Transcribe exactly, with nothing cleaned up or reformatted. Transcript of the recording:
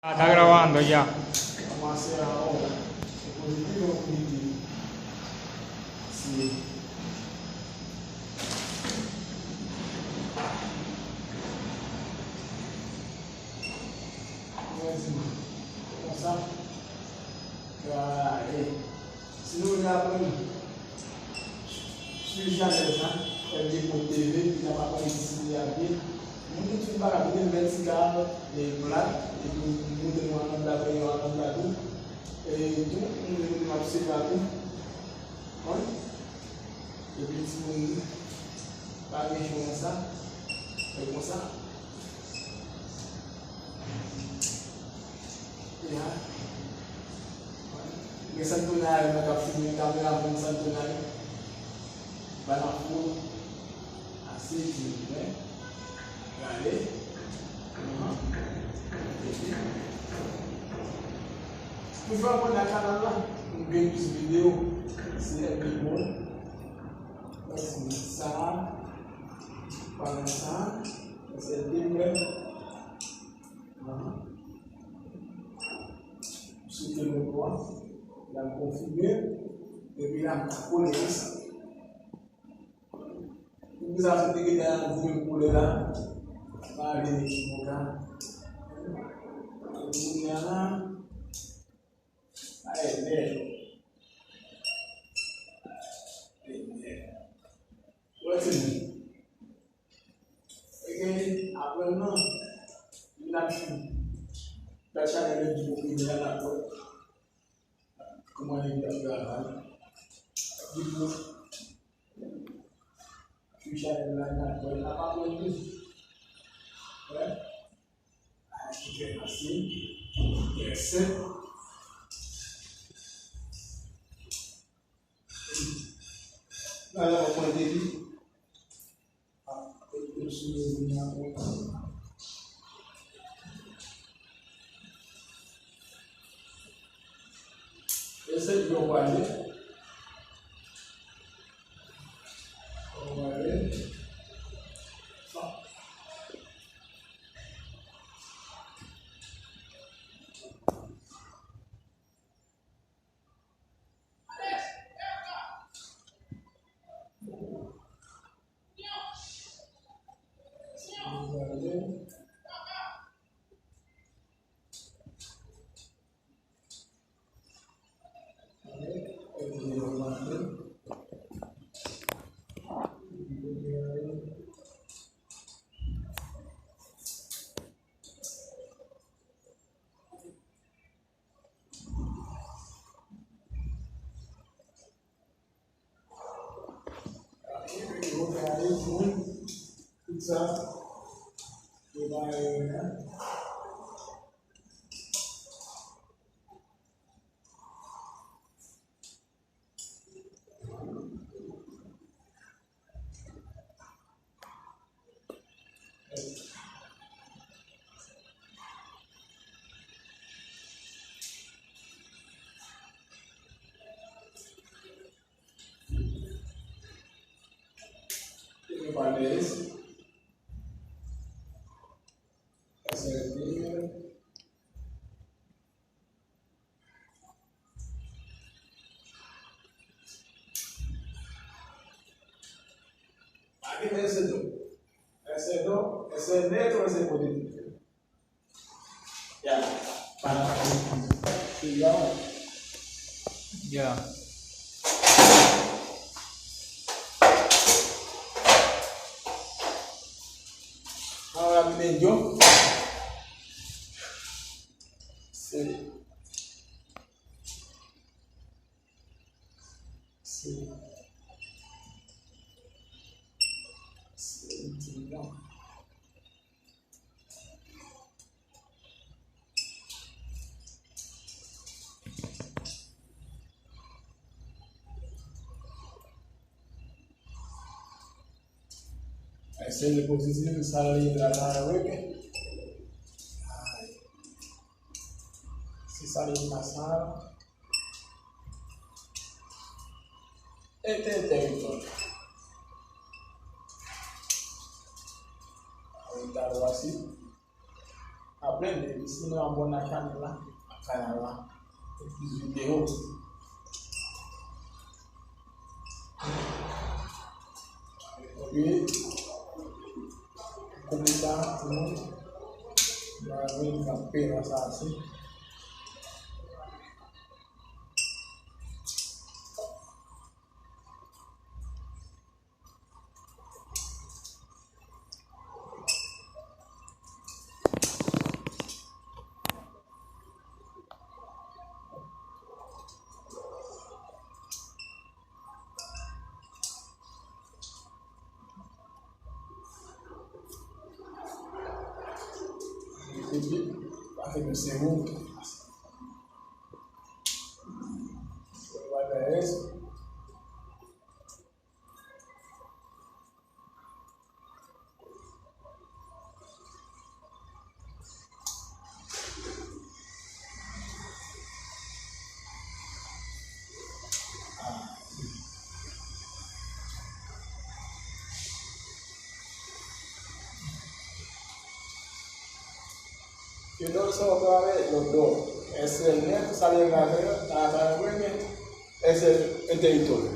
Está grabando ya. Vamos a hacer ahora. Se positivo o positivo. Sí. Mwen di, konsa, ka, eh, si nou vle aprann sou chanèl sa, F D Pro T V, ki n ap aprann disi a byen. Moun ki fin pa ka vini, mèt ti ka, eh, plat, epi moute nou anlè la, yo anlè la tou. E tou, moun ki ap swiv la tou. Wi. Epi timoun pa gen chwa nan sa. E konsa. Ya. Gen Santonayo nan k ap filme, kameramann Santonayo. Ba n ap fou. Ase di, wi. Gade. Ahan. Toujou abòne ak kanal la. Pou gen plis videyo. Se F D Pro. Mèsi. Sa, pa nan sa. Mèsi F D Pro. Ahan. Sou telefòn, l ap konfime, epi l ap kole ansanm. Pou sa, se te gentan voye kole la, pa vin ekivoka. Kounye a la, sa e nèg. E nèg. Wè timoun. E gen aprann nan, li n ap jwenn. Gad chanèl YouTube ou premye a n ap wè kòman nèg yo ap travay. Epi tou, sou chanèl la n ap wè, n ap aprann tou. Wè. Bagay ki trè fasil, trè senp. Bagay w ap mande li. Eseye yo pale. Yo pale. Aquí me enseñó. Enseñó, enseñó, enseñó. Ya. Para. Ya. Ahora me dio. Sí. Se, se yon ti blan. Ese li pozitif, sa li la la weke. Se sa li pasa. Ete, ete, ete. Ahorita lo así. Ap Plen de, si nou abòne ak chanèl la, ak kanal la, pou plis videyo. Ok. Koupe sa, nou, nou al vin kanpe nan sa isi. Epi, pa fè nou se ou. Bagay. Ke dòt sa w travay, lòt dòt. Èske nèt sa li gade, ta ta wè men, èske entèlijan.